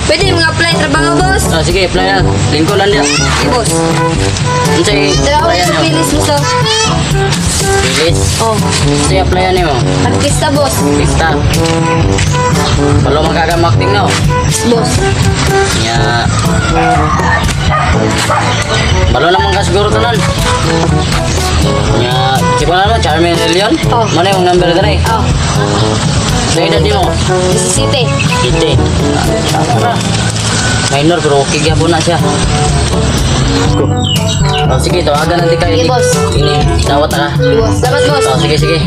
Pwede mga apply trabaho, boss. Ah, sige, apply na. Lingko lang niya. Sige, boss. Unsay Dalawa applyan sa nimo? pilis mo, sir. Bilis. Oh, Unsay applyan nimo? Artista, boss. Pista. Wala man kaga acting no. Boss. Nya. Balo naman ka siguro tanan. Nya, si ko naman Charmaine de Leon. Oh. Mao na imong number dere. Oh, Sa edad nimo? 17. Ite. Tama ra. Minor pero okay gyapon na siya. Oh, sige, tawagan natin kayo. Sige, boss. Ini, dawat ka. Sige, boss. Salamat, boss. Oh, sige, sige.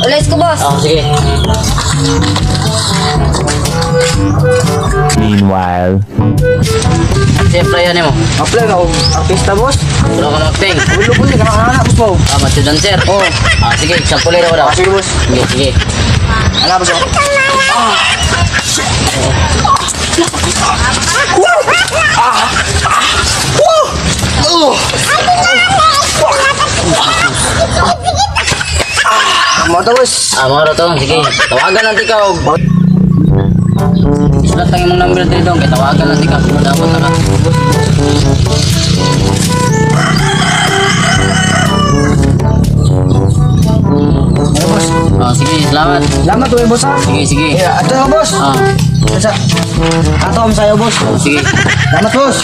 Ulis ko, boss. Oh, sige. Meanwhile. Sige, applyan nimo. Apply na og artista, boss. Wala ka mag-acting. Ulo po niya kanang anak, boss mo. Ah, macho dancer. Oh. Ah, sige, example raw daw. Ah, sige, boss. Sige, sige. Ala, boss. Oh. Mo to, boss. Ah, mga to. Sige, tawagan natin ka. Og isulat lang imong number dito. Kay tawagan natin ka. Kung dapat na ka. Ano, boss? Ah, sige, salamat. Salamat to, boss, ha. Sige, sige. Yeah, ato na, boss. Ah, Sa Ato am sayo, boss. Sige. Salamat, boss.